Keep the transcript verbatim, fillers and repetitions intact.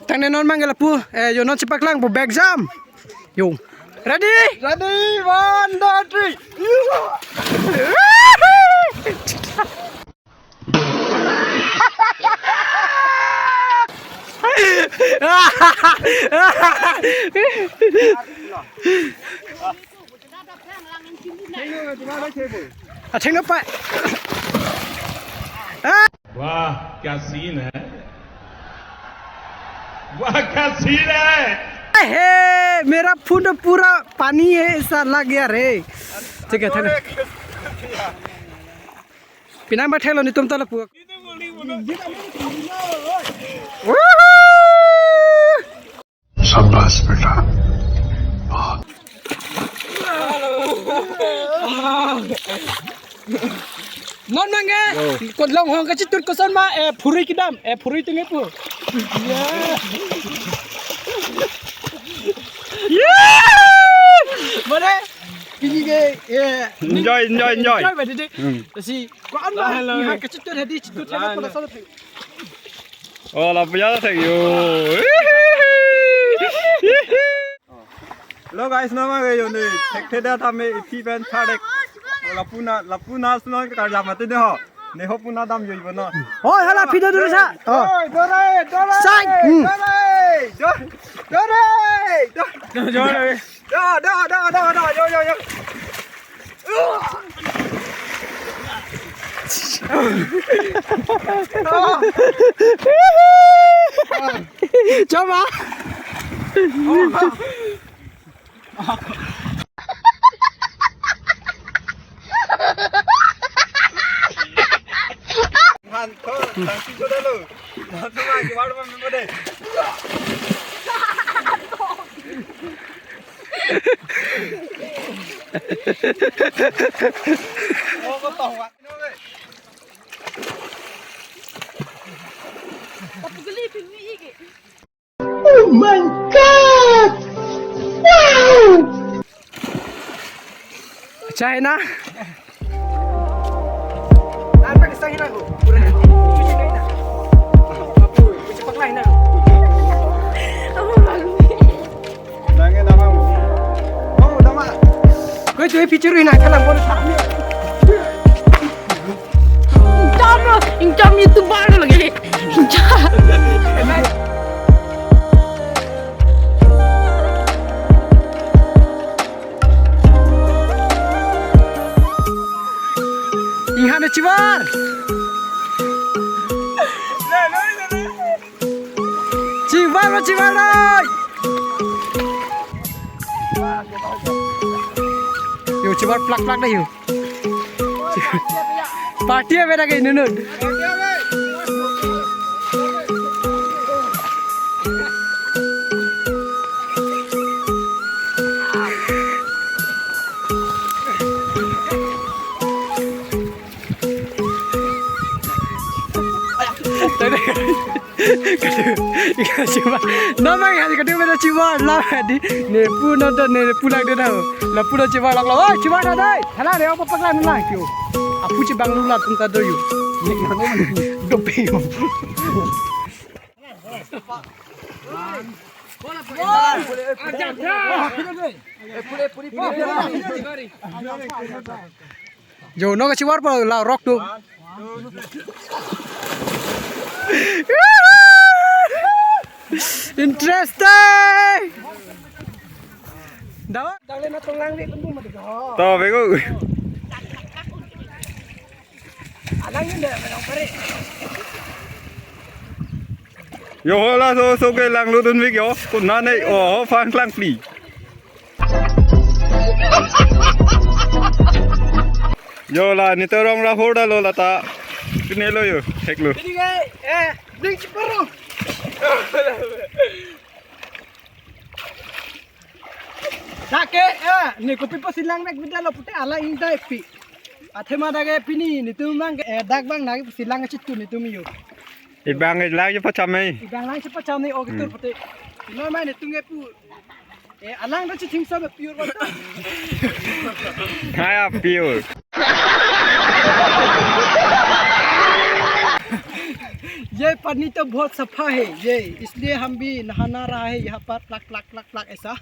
Tangte non mangke lapu, eh, yo non chepaklang pu bag jam. Yo. Ready? Ready, one, two, three. Atheng pa. Ah! वाह, क्या सीन है, वाह, क्या सीन है। हे, मेरा फोन तो पूरा पानी है, ऐसा लग गया रे। ठीक है, thank you. Pinang ba thelo netum ta lapu. शाबाश बेटा। Non mangke, yo, ko longhong kachitut koson ma, eh, phurui kedam, eh, phurui tunge pu. Yeah. Yeah. Mane, pini ke, eh, enjoy, enjoy, enjoy. Enjoy ba didi. Hmm. Si, ko an lo, lahe, lahe, ni ha kachitut hadi chitut, lahe, lahe, pula solo thai. Oh, lapu ya thek yo. Hello guys, nama ke yo ni. Thek theda tame ipi pen thadek. Lapu na, lapu na suna ke karja mati de ho. Ne ho puna dam yo ibo na. Oh, hala phi do dulu sa. Oh. Oi, dore, dore. Sai. Hmm. Dore. Do-, dore. Do-, dore. Da, da, da, da, da, yo, yo, yo. Coba. Han, to, tangsi joda lo. Tangsi ma, gimana ma, memang deh. Oh my God! Wow! China. Koi tu picture ina kalang pon. Dam, ingkam YouTuber lagi. Ingkam. Inghan chivar. Chivar lo, chivar lo. Yo, chivar plak plak deh yo. Party apa lagi nunun? Kadu, kadu, chivar. Nama ya kadu mena chivar la di. Ne pu na da ne pu lang de da. Lapu na chivar lang la. Oh, chivar da dai. Hala re apa paklang lang kyo. Apu chibang lu la tum ta do yu. Dope yu. Jo, no kachivar pa la rock tu. Interesting. Dawa. To, bego. Alang ni deh, menang pare. Yo, hala so so ke lang ludun bik yo. Kuna nei, oh, fang klang pli. Yo la, ni to rong ra hor da lo la ta. Kene lo yo, hek lo. Ini ke, eh, ding chiparo. Dak ke, eh, ne kopi po silang mek bida lo pute ala ingdai pi. Athema dak ke pini netum bang, eh, dak bang nagi silang chitu netum yo. Ibang lang je pacham ei. Ibang lang je pacham ei, oh, gitu. Hmm. Pute. Ino mai netum ke pu. Eh, alang dak chithing sa pure ba. Hai, pure. ये पानी तो बहुत सफा है, ये इसलिए हम भी नहाना रहा है यहाँ पर, प्लक प्लक प्लक प्लक ऐसा।